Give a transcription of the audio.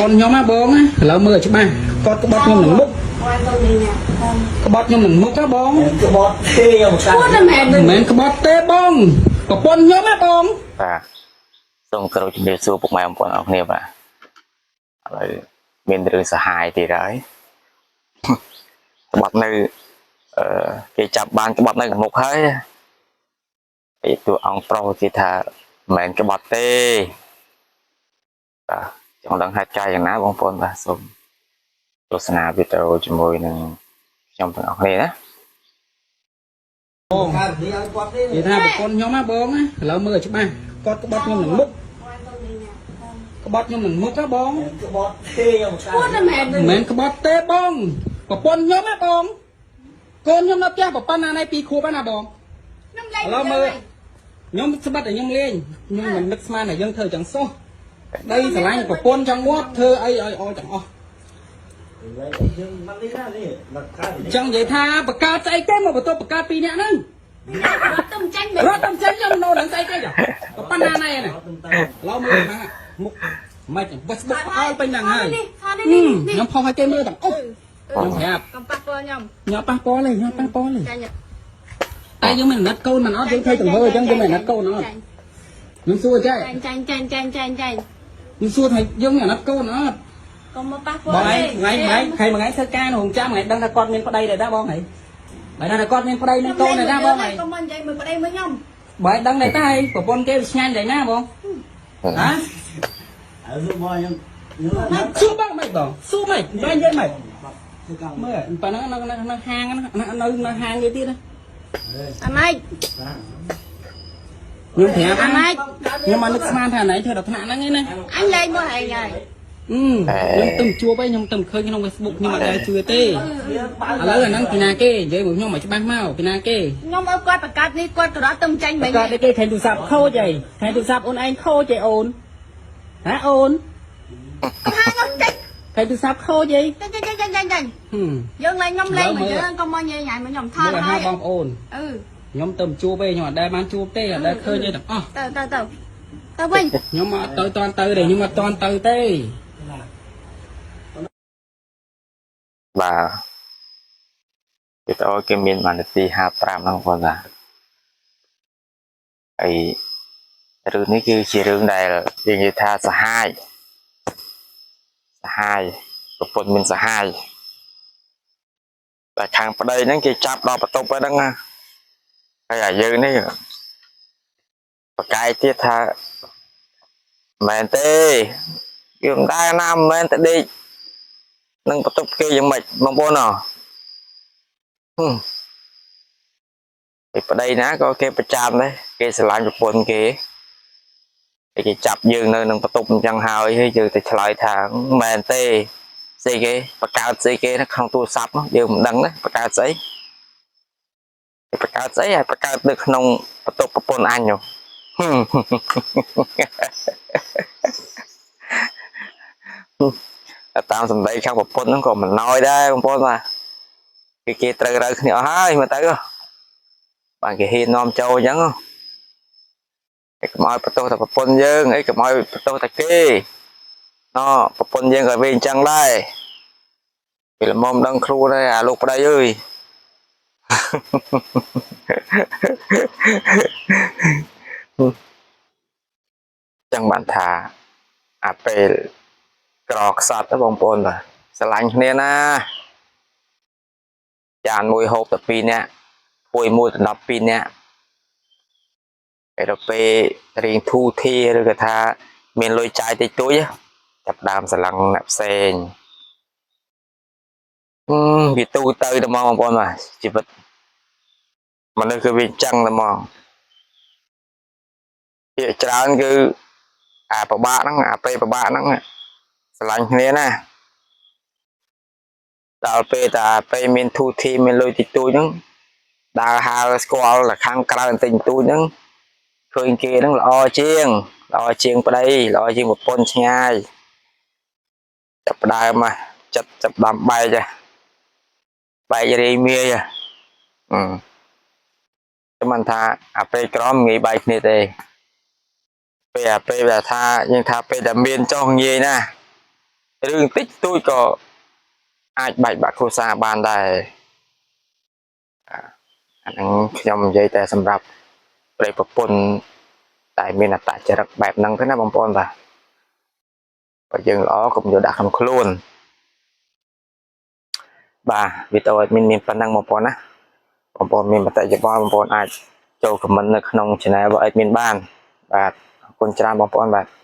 ន្ធខ្ញុំណាបងណាឥឡូវមើលឲ្យច្បាស់គាត់ក្បត់ខ្ញុំនឹងមុខក្បត់ខ្ញុំនឹងមុខណាបង ក្បត់ទេខ្ញុំ ឈួតតែមែន មិនមែនក្បត់ទេបងប្រពន្ធខ្ញុំណាបង បាទសូមគោរពជំរាបសួរពុកម៉ែបងប្អូនអរគ្នាបាទឥឡូវមានរឿងសហាយទៀតហើយ ក្បត់នៅអឺគេចាប់បានក្បត់នៅខាងមុខហើយឯតួអង្គប្រុសគេថាមិនមែនក្បត់ទេបាទចង់ដឹងហេតុការណ៍យ៉ាងណាបងប្អូនបាទសូមទស្សនាវីដេអូជាមួយនឹងខ្ញុំទាំងអស់គ្នាណា បង កើតនេះឲ្យគាត់ទេ និយាយថាប្រពន្ធខ្ញុំណាបងណាឥឡូវមើលឲ្យច្បាស់គាត់ក្បត់ខ្ញុំនឹងមុខក្បត់ខ្ញុំនឹងមុខណាបង ក្បត់ទេខ្ញុំ ឈួតតែមែន មិនមែនក្បត់ទេបងប្រពន្ធខ្ញុំណាបងកូនខ្ញុំនៅផ្ទះប្រពន្ធណាណៃពីរខួបហើយណាបង ខ្ញុំលេង ឥឡូវមើលខ្ញុំស្បិតតែខ្ញុំលេងខ្ញុំមិននឹកស្មានថាយើងធ្វើចឹងសោះដីស្រឡាញ់ប្រពន្ធចង់ងាប់ធ្វើអីឲ្យអទាំងអស់ យើងមិននេះណានេះមកកើតនេះ ចង់និយាយថាបង្កើតស្អីគេមកបន្ទប់បង្កើតពីរនាក់ហ្នឹង រត់ទៅចាញ់មែន រត់តាមចេញខ្ញុំនៅនឹងស្អីគេចុះប៉ុណ្ណាណៃហ្នឹង តែ ឥឡូវមើលហ្នឹងមុខមិន Facebook ផ្អើលពេញហ្នឹងហើយ នេះថតនេះ ខ្ញុំផុសឲ្យគេមើលទាំងអស់ខ្ញុំប្រាប់ កំប៉ះពាល់ខ្ញុំ ខ្ញុំប៉ះពាល់ទេខ្ញុំប៉ះពាល់ទេ ចាញ់ តែយើងមិនអាណិតកូនមិនអត់យើងធ្វើទង្វើអញ្ចឹងយើងមិនអាណិតកូនអត់ខ្ញុំសួរចេះ ចាញ់ចាញ់ចាញ់ចាញ់ចាញ់ចាញ់ ខ្ញុំសួរថាយើងមិនអាណិតកូនអត់ កុំមកប៉ះពាល់ បងឯងថ្ងៃថ្ងៃថ្ងៃមួយថ្ងៃធ្វើការនៅរោងចក្រមួយថ្ងៃដឹងថាគាត់មានប្តីដែរតាបងហីបើថាគាត់មានប្តីមានកូនដែរតាបងហី កុំមកនិយាយមួយប្តីមួយខ្ញុំ បើដឹងដែរតាហីប្រពន្ធគេវាឆ្ងាញ់ដែរណាបងហ៎ អើមកខ្ញុំខ្ញុំ សួរបងមិនបងសួរមិនបងនិយាយមិន ធ្វើកម្ម មើលប៉ណ្ណឹងនៅនៅហាងនៅនៅហាងគេទៀតណា អាម៉េច ខ្ញុំប្រាប់ អាម៉េច ខ្ញុំមកនឹកស្មានថាណៃធ្វើដល់ថ្នាក់ហ្នឹងឯណា អញលេងមកឯងហើយ ខ្ញុំទៅជួបឯងខ្ញុំទៅឃើញក្នុង Facebook ខ្ញុំអត់ដែលជឿទេឥឡូវអាហ្នឹងពីណាគេនិយាយមកខ្ញុំឲ្យច្បាស់មកពីណាគេ ខ្ញុំឲ្យគាត់បង្កើតនេះគាត់ក៏រត់ទៅចាញ់មិញ គាត់គេឃើញទូរស័ព្ទខូចអីឃើញទូរស័ព្ទអូនឯងខូចអីអូនហ៎អូន កំហាខ្ញុំចាញ់ ឃើញទូរស័ព្ទខូចអី ចាញ់ចាញ់ចាញ់ចាញ់ចាញ់ ហឹម យើងលេងខ្ញុំលេងមកយើងកុំមកញ៉ៃញ៉ៃមកខ្ញុំថ មើលឲ្យ តហើយ បងប្អូន អឺ ខ្ញុំទៅជួបឯងខ្ញុំអត់ដែលបានជួបទេអត់ដែលឃើញទេទាំងអស់ ទៅទៅទៅទៅវិញ ខ្ញុំអត់ទៅតាន់ទៅទេខ្ញុំអត់តាន់ទៅទេ បាទវីដេអូគេមាន1នាទី55ហ្នឹងបងប្អូនបាទហើយរឿងនេះគឺជារឿងដែលយើងនិយាយថាសហាយសហាយប្រពន្ធមានសហាយតែខាងប្តីហ្នឹងគេចាប់ដល់បន្ទប់ហ្នឹងណាហើយអាយើងនេះបកកាយទៀតថាមិនមែនទេវាមិនដែរណាមិនមែនតែដេក នឹងបន្ទប់គេយ៉ាងម៉េចបងប្អូនអហឹមឯប្តីណាក៏គេប្រចាំដែរគេស្រឡាញ់ប្រពន្ធគេហើយគេចាប់យើងនៅនឹងបន្ទប់អញ្ចឹងហើយហើយយើងទៅឆ្លើយថាមិនមែនទេស្អីគេបង្កើតស្អីគេនៅក្នុងទូរស័ព្ទនោះយើងមិនដឹងណាបង្កើតស្អីគេបង្កើតស្អីហើយបង្កើតនៅក្នុងបន្ទប់ប្រពន្ធអញនោះហឹម តែតាមសម្ដីខាងប្រពន្ធហ្នឹងក៏មិនណយដែរបងប្អូនបាទគេគេត្រូវរើគ្នាអស់ហើយមើលទៅហ៎បានគេហ៊ាននាំចូលអញ្ចឹងហ៎ឯកុំឲ្យបន្ទោសតែប្រពន្ធយើងអីកុំឲ្យបន្ទោសតែគេណប្រពន្ធយើងក៏វាអញ្ចឹងដែរពេលល្មមដឹងខ្លួនហើយអាលោកប្តីអើយ ចឹងបានថាអាពេល ក្រខ្សត់ទៅបងប្អូនបាទស្រឡាញ់គ្នាណាចានមួយហូបតែ2នាក់ភួយមួយដណ្ដប់2នាក់ហើយដល់ពេលរៀងធូធាឬក៏ថា មានលុយចាយតិចតួចចាប់ដើមស្រឡឹងអ្នកផ្សេងអឺវាទូទៅទៅហ្មងបងប្អូនបាទជីវិតមនុស្សគឺវាអញ្ចឹងទៅហ្មងភាគច្រើនគឺអាប្របាកហ្នឹងអាពេលប្របាកហ្នឹង ស្រឡាញ់គ្នាណាដល់ពេលតាពេលមានធូធីមានលុយតិចតួចហ្នឹងដើរហើរស្គាល់តែខាងក្រៅបន្តិចបន្តួចហ្នឹងឃើញគេហ្នឹងល្អជាងល្អជាងប្តីល្អជាងប្រពន្ធឆ្ងាយចាប់ផ្ដើមមកចិត្តចាប់ផ្ដើមបែកហ៎បែករាយមាយហ៎អឺតែមិនថាអាពេលក្រមងាយបែកគ្នាទេពេលអាពេលដែលថាយើងថាពេលដែលមានចោះងាយណា រឿងតិចតួចក៏អាចបែកបាក់គ្រួសារបានដែរអាអាហ្នឹងខ្ញុំនិយាយតែសម្រាប់ប្តីប្រពន្ធតែមានអត្តចរិតបែបហ្នឹងទេណាបងប្អូនបាទបើយើងល្អកុំយកដាក់ក្នុងខ្លួនបាទវីដេអូ admin មានប៉ុណ្ណឹងបងប្អូនណាបងប្អូនមានមតិយោបល់បងប្អូនអាចចូល comment នៅក្នុង channel របស់ admin បានបាទអរគុណច្រើនបងប្អូនបាទ។